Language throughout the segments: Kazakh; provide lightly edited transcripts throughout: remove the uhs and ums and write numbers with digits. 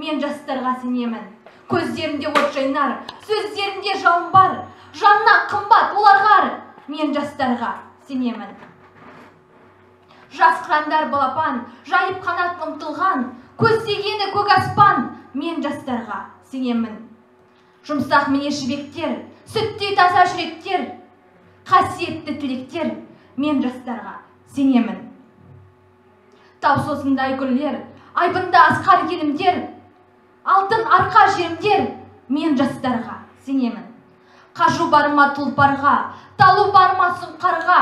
Мен жастарға сенемін. Көздерінде от жайнар, сөздерінде жалын бар, жаннан қымбат оларға ар. Мен жастарға сенемін. Жас қырандар балапан, жайып қанат ұмтылған, көздегені көк аспан. Мен жастарға сенемін. Жұмсақ мінез жібектер, сүттей таза жүректер, қасиетті тілектер. Мен жастарға сенемін. Тау сосындай гүллер, айбынды асқар елімдер, алтын арқа жерімдер. Мен жастарға сенемін. Қажу бар ма тұлпарға, талу бар ма сұңқарға.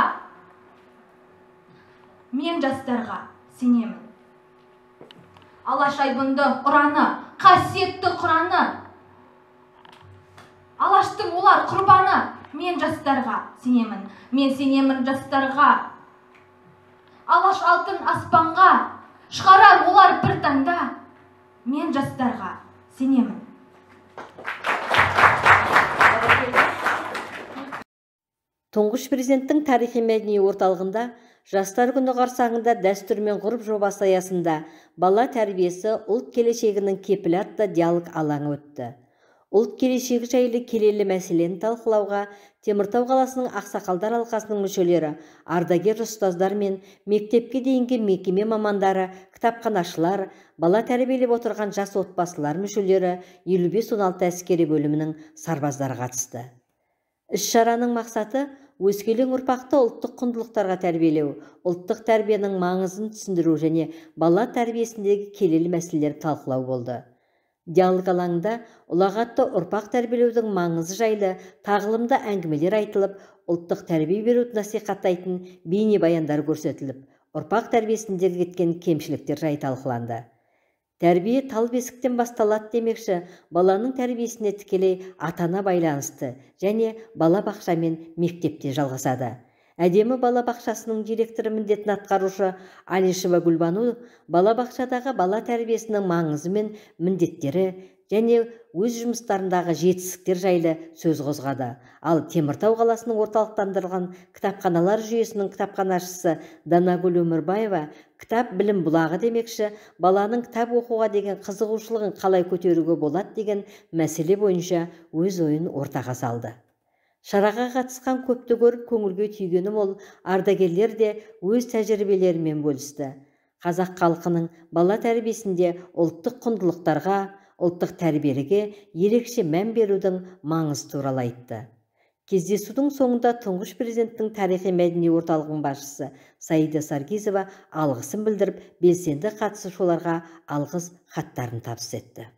Мен жастарға сенемін. Алаш айбынды ұраны, қасиетті құраны, Алаштың олар құрбаны. Мен жастарға сенемін. Мен сенемін жастарға. Алаш алтын аспанға шығарар олар бір таңда. Мен жастарға сенемін. Тұңғыш президенттің тарихи мәдени орталығында Жастар күні қарсаңында дәстүр мен ғұрып жобасы аясында бала тәрбиесі ұлт келешегінің кепілі атты диалог алаңы өтті. Ұлт келешегі жайлы келелі мәселені талқылауға Теміртау қаласының ақсақалдар алқасының мүшелері, ардагер ұстаздар мен мектепке дейінгі мекеме мамандары, кітапханашылар, бала тәрбиелеп отырған жас отбасылар мүшелері, 55-16 әскери бөлімінің сарбаздары қатысты. Іс-шараның мақсаты өскелең ұрпақты ұлттық құндылықтарға тәрбиелеу, ұлттық тәрбиенің маңызын түсіндіру және бала тәрбиесіндегі келелі мәселелерді талқылау болды. Диалог алаңында ұлағатты ұрпақ тәрбиелеудің маңызы жайлы тағылымды әңгімелер айтылып, ұлттық тәрбие беруді насихаттайтын бейнебаяндар көрсетіліп, ұрпақ тәрбиесіндегі кеткен кемшіліктер жайы талқыланды. Тәрбие тал бесіктен басталады демекші, баланың тәрбиесіне тікелей ата-ана байланысты және бала бақша мен мектепте жалғасады. Әдемі бала бақшасының директоры міндетін атқарушы Алишева Гүлбану бала бақшадағы бала тәрбиесінің маңызы мен міндеттері және өз жұмыстарындағы жетістіктер жайлы сөз қозғады. Ал Теміртау қаласының орталықтандырылған кітапханалар жүйесінің кітапханашысы Данагүл Өмірбаева кітап білім бұлағы демекші, баланың кітап оқуға деген қызығушылығын қалай көтеруге болады деген мәселе бойынша өз ойын ортаға салды. Шараға қатысқан көпті көріп көңілге түйгені мол ардагерлер де өз тәжірибелерімен бөлісті. Қазақ халқының бала тәрбиесінде ұлттық құндылықтарға, ұлттық тәрбиеге ерекше мән берудің маңызы туралы айтты. Кездесудің соңында тұңғыш президенттің тарихи мәдени орталығының басшысы Саида Саргизова алғысын білдіріп, белсенді қатысушыларға алғыс хаттарын табыс етті.